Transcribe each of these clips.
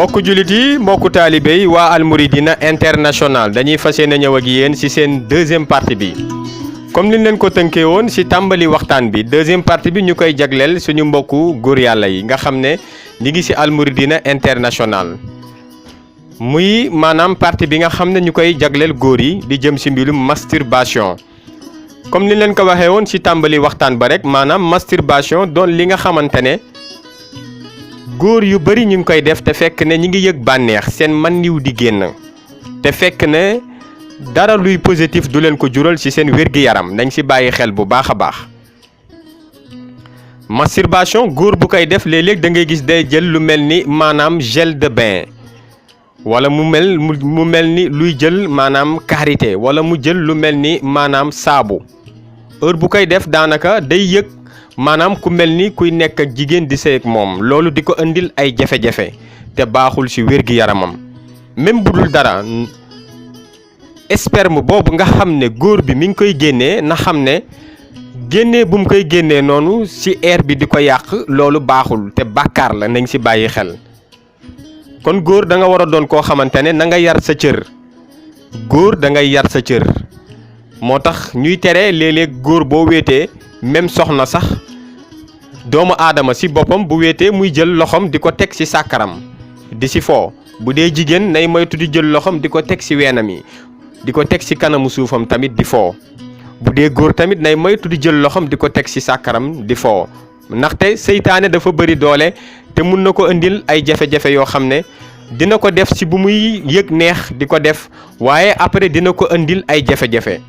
mbokku jullit yi mbokku taalibe yi waa Almouridina International dañuy fas yéene ñëw ak yéen ci seen deuxième partie bi comme niñ leen ko tënkee woon ci tàmbali waxtaan bi deuxième partie bi ñu koy jagleel suñu mbokku góor yàlla yi nga xam ne ñi ngi ci Almouridina International muy maanaam partie bi nga xam ne ñu koy jagleel góor yi di jëm ci mbirum masturbation comme niñ leen ko waxee woon ci tàmbali waxtaan ba rek maanaam masturbation doon li nga xamante ne góor yu bari ñu ngi koy def te fekk ne ñi ngi yëg bànneex seen man niw di génn te fekk ne dara luy positif du leen ko jural ci seen wér-gi-yaram nañ ci bàyyi xel bu baax a baax masturbation góor bu koy def léeg-léeg da ngay gis day jël lu mel ni maanaam gel de bain wala mu mel ni luy jël maanaam karité wala mu jël lu mel ni maanaam saabu heure bu koy def daanaka day yëg maanaam ku mel ni kuy nekk ak jigéen di sëy ak moom loolu di ko indil ay jafe-jafe te baaxul ci wér-gi-yaramam même bu dul dara sperme boobu nga xam ne góor bi mi ngi koy génnee na xam ne génnee bu mu koy génnee noonu ci air bi di ko yàq loolu baaxul te bàkkaar la nañ ci bàyyi xel kon góor da nga war a doon koo xamante ne na nga yar sa cër góor da ngay yar sa cër moo tax ñuy tere léeg-léeg góor boo wéetee même soxna sax doomu aadama ci boppam bu wéetee muy jël loxoom di ko teg ci sàkkaram di ci foo bu dee jigéen nay moytu di jël loxoom di ko teg ci weenam yi di ko teg ci kanamu suufam tamit di foo bu dee góor tamit nay moytu di jël loxoom di ko teg ci sàkkaram di foo ndaxte seytaane dafa bëri doole te mun na ko indil ay jafe-jafe yoo xam ne dina ko def ci bu muy yëg neex di ko def waaye après dina ko indil ay jafe-jafe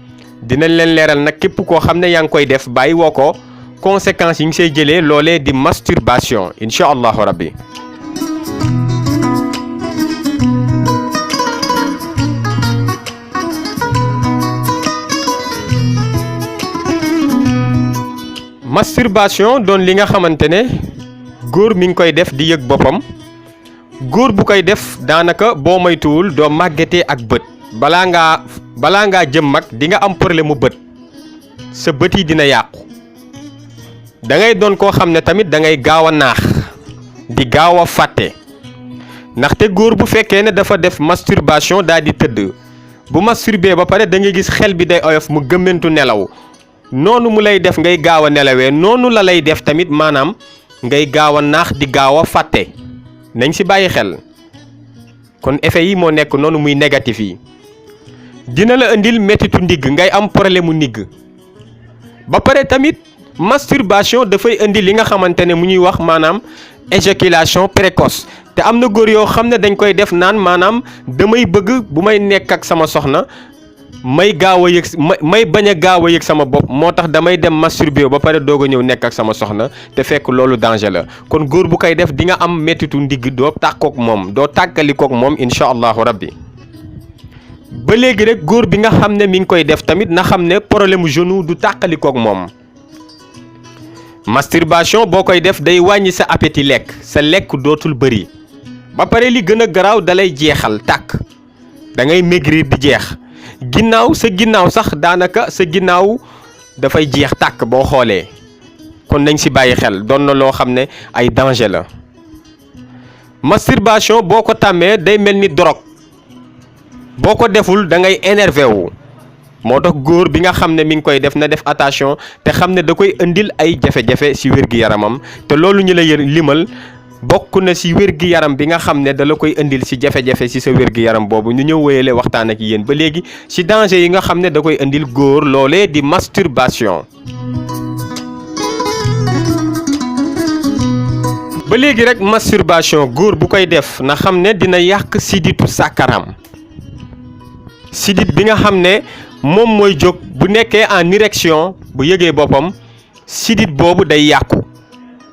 dinañ leen leeral nag képp koo xam ne yaa ngi koy def bàyyi woo ko conséquences yi ngi say jëlee loolee di masturbation incha allahu rabbi masturbation doon li nga xamante ne góor mi ngi koy def di yëg boppam góor bu koy def daanaka boo moytuwul doo màggetee ak bët balaa ngaa jëm mag di nga am problème mu bët sa bët yi dina yàqu da ngay doon koo xam ne tamit da ngay gaaw a naax di gaaw a fàtte ndaxte góor bu fekkee ne dafa def masturbation daal di tëdd bu masturbé ba pare da ngay gis xel bi day oyof mu gëmmentu nelaw noonu mu lay def ngay gaaw a nelawee noonu la lay def tamit maanaam ngay gaaw a naax di gaaw a fàtte nañ ci bàyyi xel kon effet yi moo nekk noonu muy négatif yi dina la indil mettitu ndigg ngay am problème mu ndigg ba pare tamit masturbation dafay indi li nga xamante ne mu ñuy wax maanaam éjaculation précoce te am na góor yoo xam ne dañ koy def naan maanaam damay bëgg bu may nekk ak sama soxna may gaaw a yëg may bañ a gaaw a yëg sama bopp moo tax damay dem masturbé ba pare doog a ñëw nekk ak sama soxna te fekk loolu danger la kon góor bu koy def di nga am mettitu ndigg doo tàkkook moom doo tàggalikook moom incha allahu rabbi ba léegi rek góor bi nga xam ne mi ngi koy def tamit na xam ne problème genou du tàqalikook moom masturbation boo koy def day wàññi sa appétit lekk sa lekk dootul bëri ba pare li gën a garaaw dalay jeexal tàkk da ngay maigrir di jeex ginnaaw sax daanaka sa ginnaaw dafay jeex tàkk boo xoolee kon nañ ci bàyyi xel doon na loo xam ne ay danger la masturbation boo ko tàmmee day mel ni drogue boo ko deful da ngay énervé wu moo tax góor bi nga xam ne mi ngi koy def na def attention te xam ne da koy indil ay jafe-jafe ci wér-gi-yaramam te loolu ñu la limal bokk na ci wér-gi-yaram bi nga xam ne da la koy indil ci jafe-jafe ci sa wér-gi-yaram boobu ñu ñëw wéyale waxtaan ak yéen ba léegi ci danger yi nga xam ne da koy indil góor loolee di masturbation. ba léegi rek masturbation góor bu koy def na xam ne dina yàq siditu sàkkaram sidit bi nga xam ne moom mooy jóg bu nekkee en érection bu yëgee boppam sidit boobu day yàqu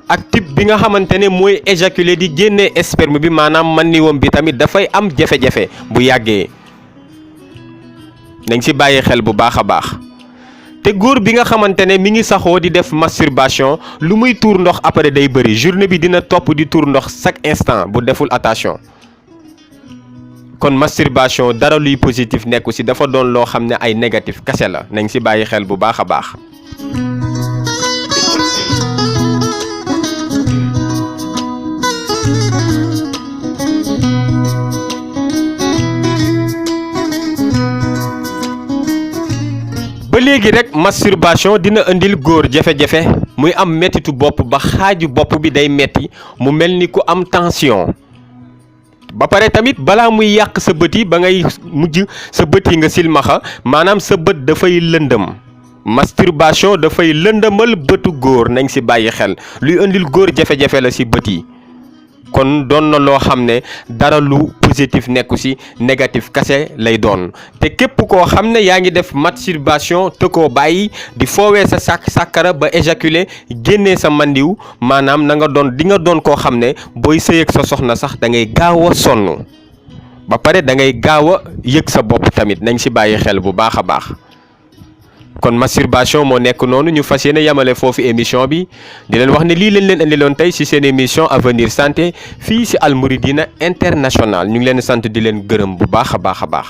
ak type bi nga xamante ne mooy éjaculer di génne sperme bi maanaam man ni wam bi tamit dafay am jafe-jafe bu yàggee nañ ci bàyyi xel bu baax a baax te góor bi nga xamante ne mi ngi saxoo di def masturbation lu muy tuur ndox après day bëri journée bi dina topp di tuur ndox chaque instant bu deful attention kon masturbation dara luy positif nekku ci dafa doon loo xam ne ay négatif kese la nañ ci bàyyi xel bu baax a baax. ba léegi rek masturbation dina indil góor jafe-jafe muy am mettitu bopp ba xaaju bopp bi day metti mu mel ni ku am tension. ba pare tamit balaa muy yàq sa bët yi ba ngay mujj sa bët yi nga silmaxa maanaam sa bët dafay lëndëm. masturbation dafay lëndëmal bëtu góor nañ ci bàyyi xel luy indil góor jafe-jafe la ci bët yi. kon doon na loo xam ne dara lu positif nekku ci négatif kase lay doon te képp koo xam ne yaa ngi def masturbation te koo bàyyi di foowee sa sàkkara ba éjaculer génnee sa mandiw maanaam na nga doon di nga doon koo xam ne booy sëy ak sa soxna sax da ngay gaaw a sonn ba pare da ngay gaaw a yëg sa bopp tamit nañ ci bàyyi xel bu baax a baax. kon masturbation moo nekk noonu ñu fas yéene yamale foofu émission bi di leen wax ne lii leen indiloon tey ci seen émission avenir santé fii ci Al Mouridina International ñu ngi leen sant di leen gërëm bu baax a baax a baax.